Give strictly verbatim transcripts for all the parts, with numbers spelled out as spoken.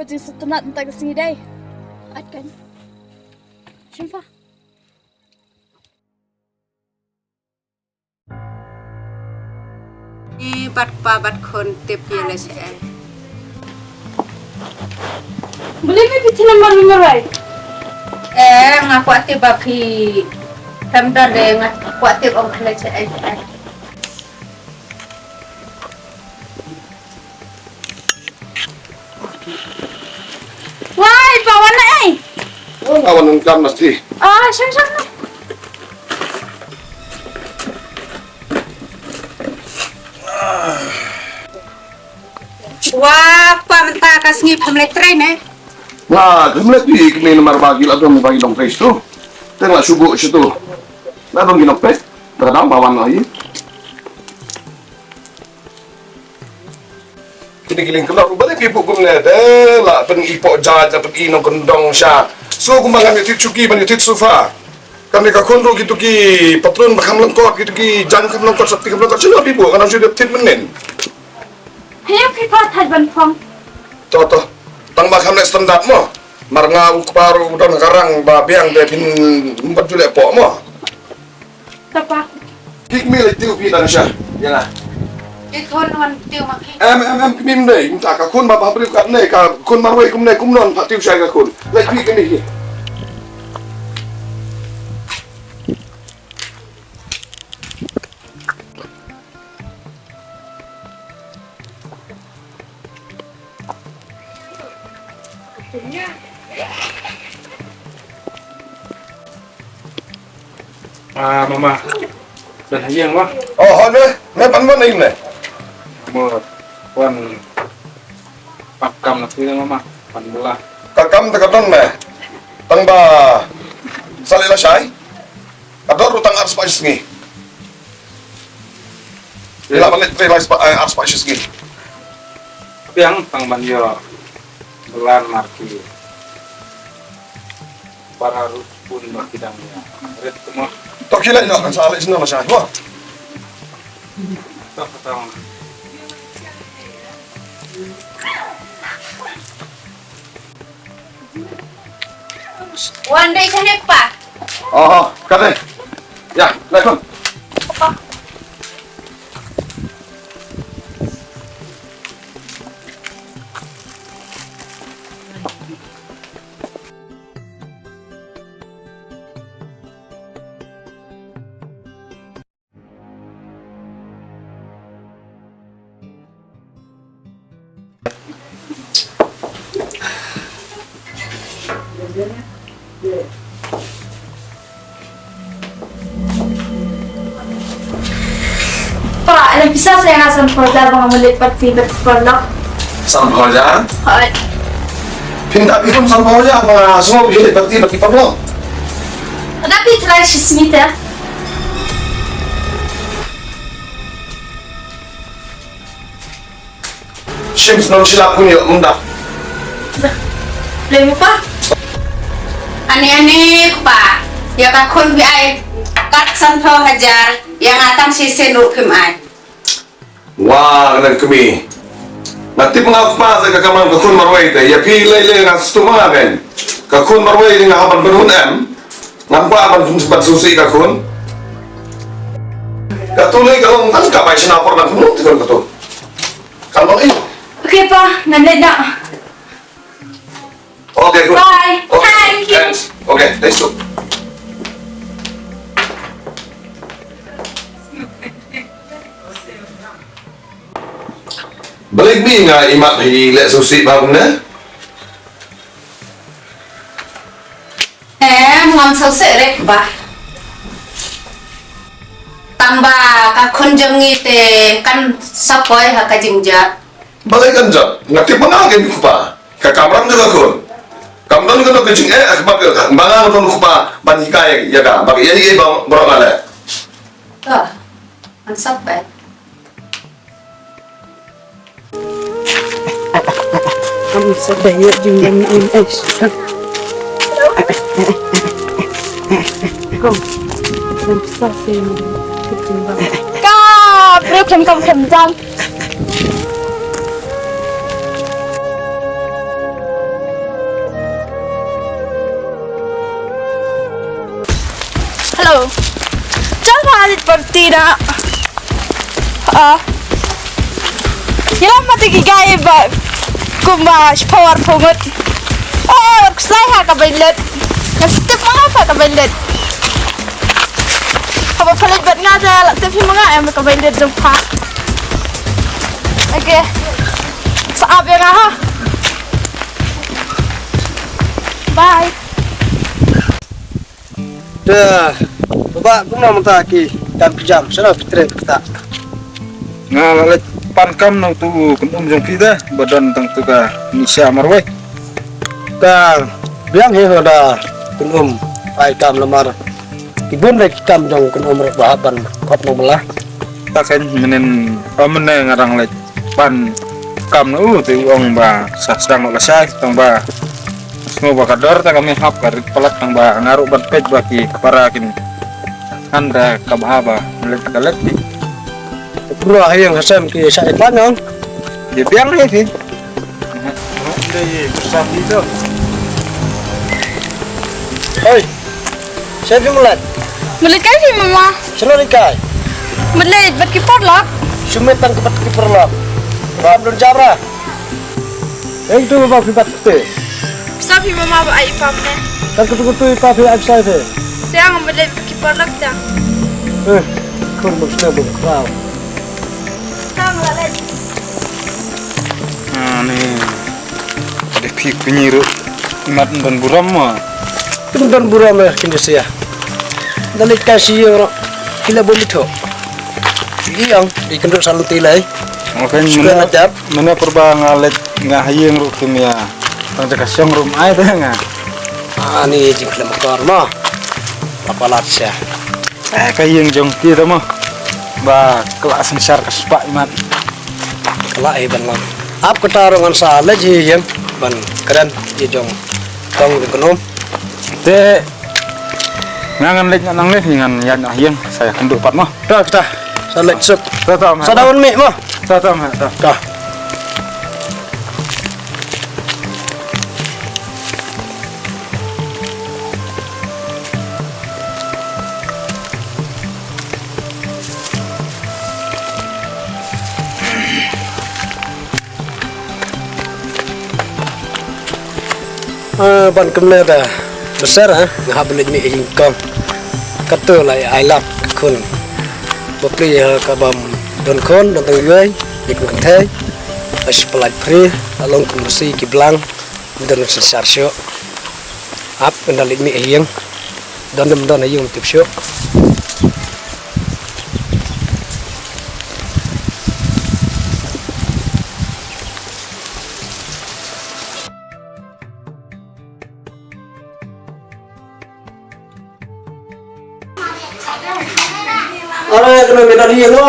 Jingsngewtynnat mynta ka sngi dei. At kan. Shim pa. I bad pa bad khun tip ïa la shaei. Balei me phi tip namar me marwei? Eh, nga kwah tip ba phi, phem don de, nga kwah tip ong khlei shaei shaei. Wai, pa wan na ei. Oh, nga wan nang kam nasti. Ah, shang shang. Wah, pa mynta ka sngi pham leh trei ne. Nga pham leh di kini namar bagi la dong bagi dong trei tu. Teng la subuh situ. La dong ginok pes. Tadam bawan lagi. Kini ki lyngkot ruh ba dei phi buh kumne de la pyn-i poh jait la pyn-i nongkyndong sha. So kumba ngam ïoh thied shuki ban ïoh thied sofa. Kane ka khun ruh kitu ki patron ba kham lyngkot kitu ki jaiñ kham lyngkot sopti kham lyngkot sha phi buh ngan shu dep thied mynnin. Hei phi pa thait ban phong. To to. Tang ba kham leh standard mo. Mar nga u kpa ruh u don ka rang ba biang de phin ym pat ju leh poh mo. Tapa. Phi kmie leit tiew phi dang sha. Ïa la. Ki khun wan tiew ma ki. Em em em kmie ym dei mynta ka khun ba bha briew katne ka khun marwei kumne kumno pha tiew shai ka khun. Leit phi kmie hi. Ah, mama. Dan ha ïing ma. Oh, hot ne. Me pan mon ïing ne. Mo wan pan kam na phi mama. Pan bela. Ka kam te ka don ne. Tang ba sa leh lashai. Ka dor ruh tang ar spah shi sngi. Ïa la ban leit trei lai spah, eh, ar spah shi sngi. Biang tang ban ïoh blan marki. Para ruh pun ba ki dang ïa rit kumno. To ki leit noh kan sa leit sno lashai mo. To ka tang. Wan dei shane pa. Oh, ka dei. Ïa, leit khun. Pa, lem pisa sa ïa nga sanphew hajar ba nga mut leit party bad ki paralok. Sanphew hajar? Hooid. Phin da phi kum sanphew hajar ba nga sngew phi leit party bad ki paralok. Da phi try shi sngi te. Shim shnong shi lak kun ïoh mynta. Lei mo pa. Ani ani kpa. Ïa ka khun phi ai kat sanphew hajar. Ïa nga tang shisien ruh phim ai. Wah, kane ka kmie. Nga tip nga kpa sa ka kamram ka khun marwei te. Ïa phi lei lei nga sngewthuh ma nga kein. Ka khun marwei te nga hap ban pynhun em. Ngam kwah ban, ban sngewsih ka khun. Katu lei ka long tang ka bai shna por ban khun te khun katu. Ka long i. Okay pa, ngan leit noh. Okay, good. Bye. Okay, thank you. Thanks. Okay, thanks too. Balei kmie nga i mat hi leh sngewsih bha kumne? Em, ngam sngewsih re kpa. Tang ba ka khun jong ngi te kan sa poi ha ka jingjot. Balei kan jot? Nga tip ma nga kein kpa. Ka kamram jong ka khun. Kam don kano ka jingeh ha khmat ka, ba nga don kpa ban hikai ïa ka. Ba ka ïa ïa ba baroh nga leh. To, ngan sap bad. Am sa da ïa jingdam in eh. Kom. Kam sa sin. Ka, bro, kam kam kam jam. Ang halit party na. Ah. Ïalam mata ki guy ba kumba shiphew arphew ngut. Eh, wat khuslai ha ka bailet. Nga shu tip ma nga ha ka bailet. Haba pha leit bad nga te la tip hi ma nga em ka bailet jong pha. Okay. Sa ap ïa nga ha. Bye. Te, ba kumno mynta ki kam ki jam, shano phi trei phi ktah? Nga la leit pan kam na utu u kynum jong phi te, ba don tang tu ka Nisha marwei. Te, biang hi ho da kynum ai kam namar ki bun de ki kam jong kynum ruh ba hap ban khop nongbylla. Ta kan mynnin, oh, mynne nga dang leit pan kam na u te u ong ba sa sdang lashai, tang ba sngew ba ka dor ta ka mih hap ka rit palat, tang ba nga ruh ban peit ba ki para kin han da ka bha ba leit ka leit ni. Pura ha ïing ha sem ki sa ïa pan ong. Ïa biang hi phi. Dei sa phi to. Oi. Sa phi mlien. Mlien kai phi mama. Shano leit kai? Mlien bad ki paralok. Shu mih tang ka bad ki paralok. Ram don jabra. Eng tu ba phi bat te. Sa phi mama ba ai pam ne. Kan kutu kutu i pa phi ai sai phi. Tiang mlien bad ki paralok tiang. Eh, khun buk sna buk rau. Tang la leit. Ah, ni. Dei phi kñi ruh. Mat don burom ma. Don burom eh kñi sia. Da leit kai shi ïing ruh. Ki la bun mitho. Ïing, i kynduh sa lynti lai. Okay, shukran mynne, ajab. Mynne pyrba nga leit nga ha ïing ruh kim ïa. Tang jaka shong ruh ai te nga. Ani jingkhlem kor ma. Apa lat sha. Eh, ka ïing jong ki te ma. Ba kla synshar ka spah imat. Kla eh ban lam. Ap kata ruh ngan sa leit ïing ban kren ïa jong tong jong kynum. Te nga ngan leit nang leit ngan ïa na ïing sa ïa kynduh pat ma. Ta kata. Sa leit suk. Ta ta ma. Sa daun mih ma. Ta ta ma ta. Ta. Ah, ban kumne da bsar ha nga hap leit mih ïing kong. Kato la ai lap khun. Bapli ha ka bam don khun don tang yoi. Ïa kum kynthei. Ash palai pri along kum si ki blang. Don synshar shuh. Ap nda leit mih ïing. Don dem don ïing tip shuh. Are kena medan hi lo.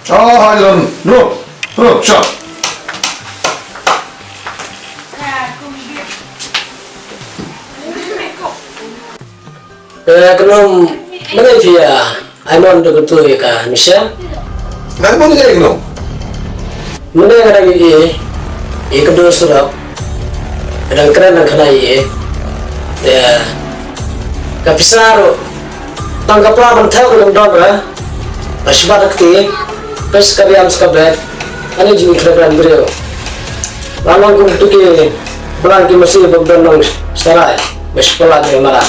Oh, hai ron. Bro. Bro, shot. Eh, kena mana dia? Ai mon da ka tu ïa ka Nisha. Dang mon ïa ino? Mynne nga dang ïohi ïa ka dur surok. Ka dang kren dang khnai ïa. Ïa. Ka pisa ruh tang ka pla ban thew ka dang don ra. Ba shibat ka kti. Pes ka riam ska bet. Ani jingïaid khlem ran briew. Ba long kum tu ki blang ki masi ba don nong sarai. Ba shi pla ki mara.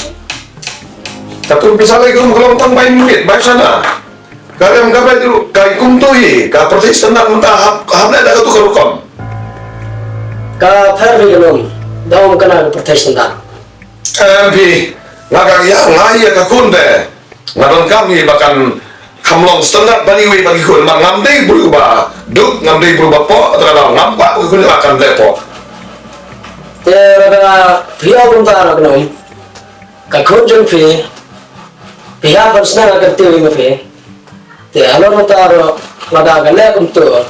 Ka kum pisa lei ka kum ka long tang bai minit, bai sana. Ka rem ka bai tu, ka kum tu hi, ka pyrthei standard mynta hap, hap leh da ka tu ka rukom. Ka pher ri ka lum, da um kana ka pyrthei standard. Em phi, nga ka ya, nga ya ka khun de. Nga donkam hi ba kan kham long standard ban iwei ba ki khun, ma ngam dei bru ba duk, ngam dei bru ba po, tara ngam ba ki khun ba kan dei po. Te ra ka phi ong kumta ra ka lum. Ka khun jong phi, phi hap ban sna ka kyrteng ma phi. Te halor mynta ruh lada ka leh kumto.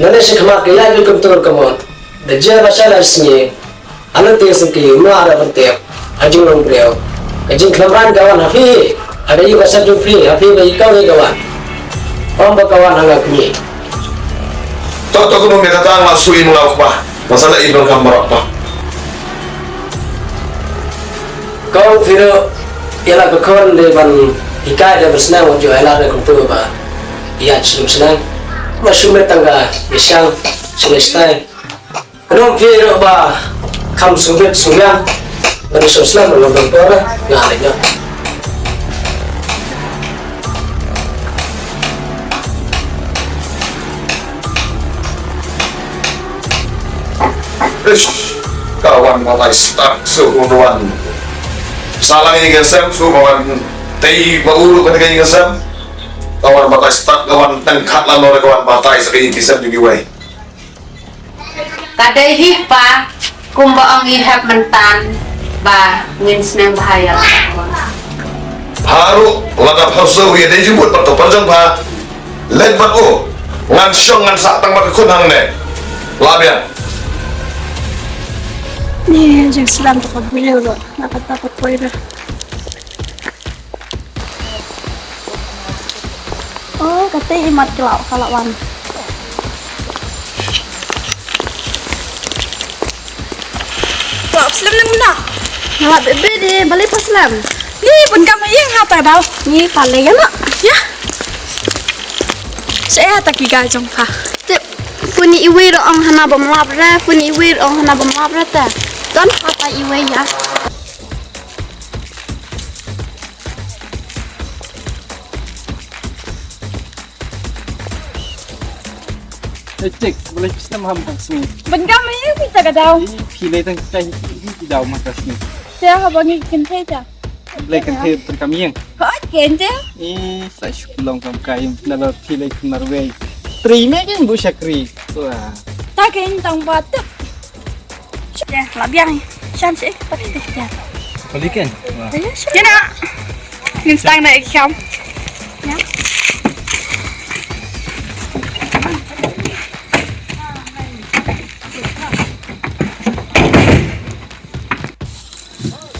Nane shi khmat ka ïaid kumto ka mut. Da jia ba sha la sngi. Ala te sngewkmen ki ma ra ban tep. Ha jinglong briew. Ka jingkhlem ran ka wan ha phi. Ha ka ïing ka sem jong phi, ha phi ba ïa ka wan ka wan. Ym ba ka wan ha nga kmie. To to kumno me kata nga sui ma nga u kpa. Masa la i ban kam barak pa. Kong phi ruh ïa la ka khun dei ban Hikai da bsneng wat ju ai lad da kumtu ba ïa shlem sneng. Ba shu met tang ka ïa shang shlem style. Kano phi ruh ba kham sngewbit sngewbiang ba ni sngewslem ba long dong por nga leh noh. Ish, ka wan batai start su wan. Salang ïa ka sem su wan. Tei ba uru ka tei ka sem. Ka wan batai start ka wan tang khat la nor ka wan batai sa ka ïa ki sem ju ki wei. Ka dei hi pa, kumba ong i hep myntan ba ngin sneng bha ïa la. Pha ruh lada pha shu ïa dei jingmut pat to pynjong pha. Leit bad u. Ngan shong ngan sah tang bad ka khun hangne. Lah biang. Ni jingslem to ka briew ruh na kata ka poi ruh. Oh, kata i mat khlaw ka la wan. Khlaw slem ne muna? Nga la bebe de, balei pha slem? Ni pun kam ïeng ha ta daw. Ni pha lei ïa na. Ïa. Sa ïa ta ki ga jong pha. Te pun iwei ruh ong hana bym lap re, pun iwei ruh ong hana bym lap re te. Don ha ta iwei ïa. Eh, cik, balei phi snem ham tang sngi? Ban kam ïa phi ta ka daw. Ih, phi lei tang kai phi daw ma ka sngi. Te ha ba ngi kynthei ta. Balei kynthei tang kam ïeng. Ha, kynthei. Ih, sa shu long kam kai na lo phi lei kynthei wei. Tri me kin bu shakri. Wah. Ta kin tang ba tep. Te la biang shan shi pat te te. Paliken. Wah. Te shan. Kena. Ngin stang na ek kam. Ya.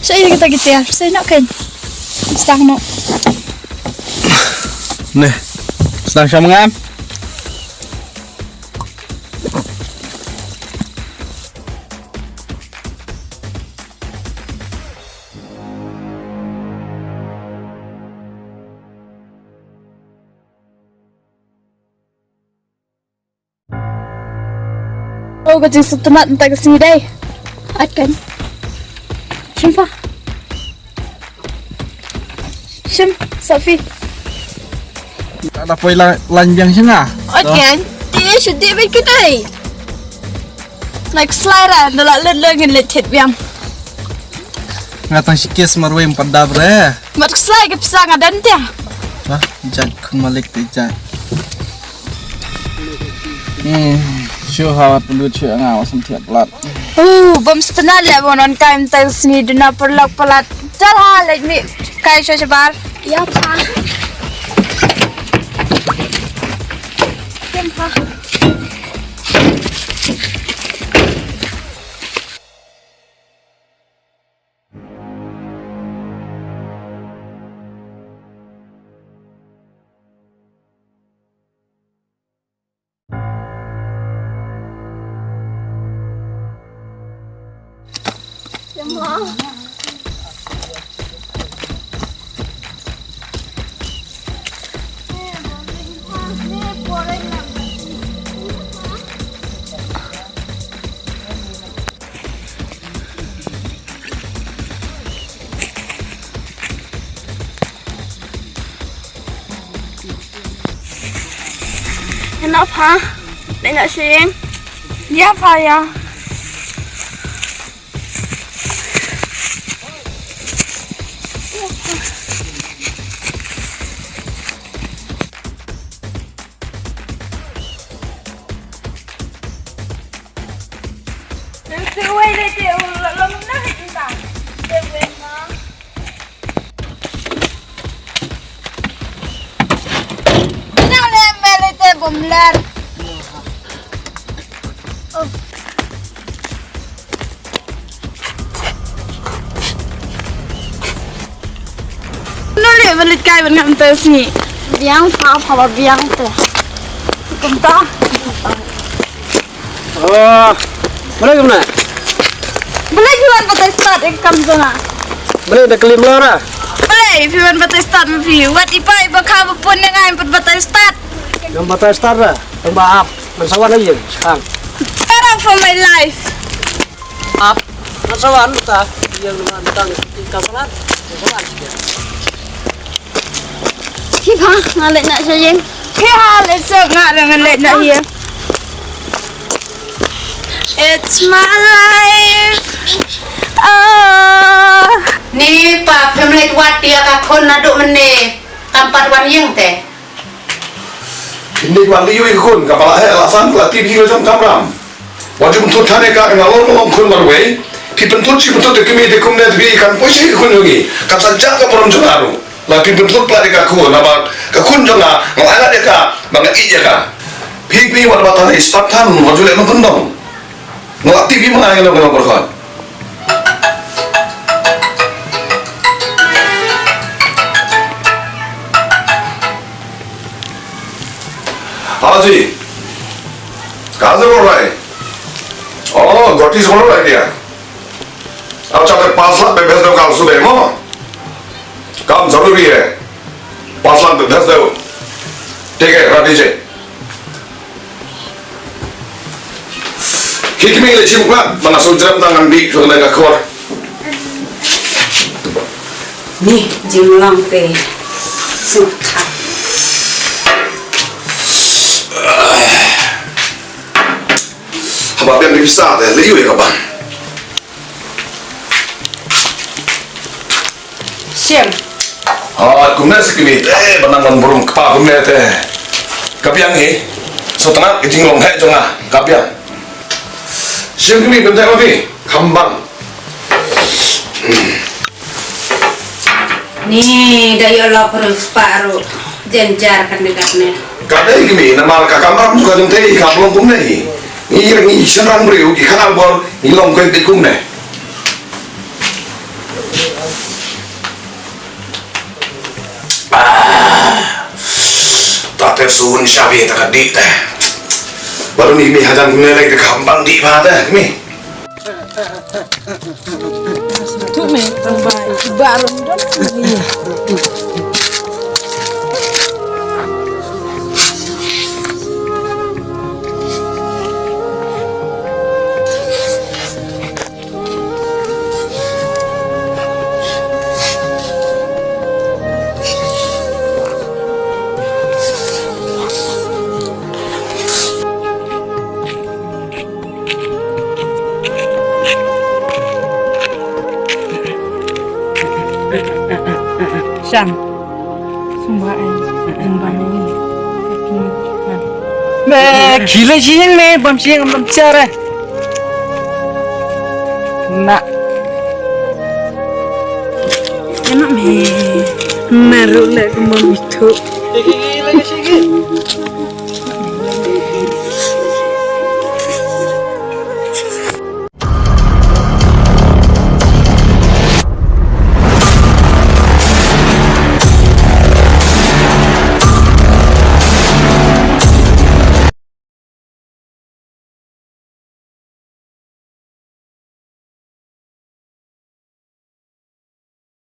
Sa ïa kita kita. Sa nak kan. Ngin stang no. Neh. Stang sama ngam. Oh, ka jingsngewtynnat mynta ka sngi dei. At kan. Shim pha. Shim, Sophie. Da poi la, lan biang sha nga. At kan. Te shu dei bad ka dei. Like slide ra, da la lut lut ngin leit thied biang. Nga tang shi kes marwei em pat dap re. Mat kslai ki pisa nga dan te. Ha, jan khun malik te jan. Hmm, shu hawat pundut shu nga wasam thiat plat. Uh, bom sepenar le bonon kaim tai sini duna perlok pelat. Dal ha lek mi kai shu sebar. Ya pa. Kem pa. Enough, ha? Enough, Shing. Yeah, fire. Nole balit kai ban ngam te sngi. Biang pa pa ba biang te. Kumta. Oh, mana kumna? Balik juan patai start ek kam jona. Balik da klim lora. Balei phi wan batai start ma phi? Wat i pa i ba kha ba pun ïa nga, i pat batai start. Ngam batai start ra. Tang ba ap. Ngan sa wan ha ïing. Shang. Fed up for my life. Ap. Ngan sa wan ta. Ïing ngan tang ka sa wan. Ngan sa wan. Phi pha, nga leit noh sha ïing. Phi ha, leit sha nga, nga leit noh ïing. It's my life. Oh. Ni pa, phim leit wad ïa ka khun naduh mynne. Kam pat wan ïing te. Phim leit wad ïa ka khun, ka ba la heh la san, ka la tip hi la jong kamram. Wat ju pynthut than ïa ka, ka nga long long khun marwei. Phi pynthut shi pynthut ïa ka kmie te kumne te phi kan poi shi ka khun jong ngi. Kan sa jah ka burom jong nga ruh. La phi pynthut palat ïa ka khun, naba ka khun jong nga, nga ailad ïa ka, ba nga ïeit ïa ka. Phi kmie wat ba than ïa start than, wat ju leh nongkyndong. Nga la tip ïa ma nga ïa nongkyndong pyrkhat. Haji, kahan se bol rahe? Oh, Guwahati se bol rahe kya? Achha, to paanch lakh rupees bhej do kal subah, mo? Kam zaruri hai. Paanch lakh rupees bhej do. Theek hai, rakh dijiye. Khie khmih, leit shim u khlad, ba nga sngew jrem tang ngan dih shuwa kane ka khor. Ni jinglong te sngewthuh. Haba biang ki pisa te lei ïa ka ban. Shem. Ah, kumne sa kmie te, ba nang ban burom kpa kumne te. Ka biang hi. Sngewtynnat ka jinglong heh jong nga. Ka biang. Shem kmie, pynthei ma phi. Kham bang. Ni da ïoh lok ruh spah ruh. Jynjar kan dei katne. Ka dei kmie, namar ka kamram jong ka jong te, ka long kumne hi. Ngi, ngi shynrang briew, ki khang arbor, ngi long kren beit kumne. Ah, ta te sun shabi ta ka dih te. Baru ni mi hajan kumne lagi te kham bang dih ba te, kmie. Tu me, tang ba, ba rum dong. Shan. Sumba ai. Sumba ni. Me, khile shin me, bam shin, bam chare. Na. Ena me. Meru le, bam itu.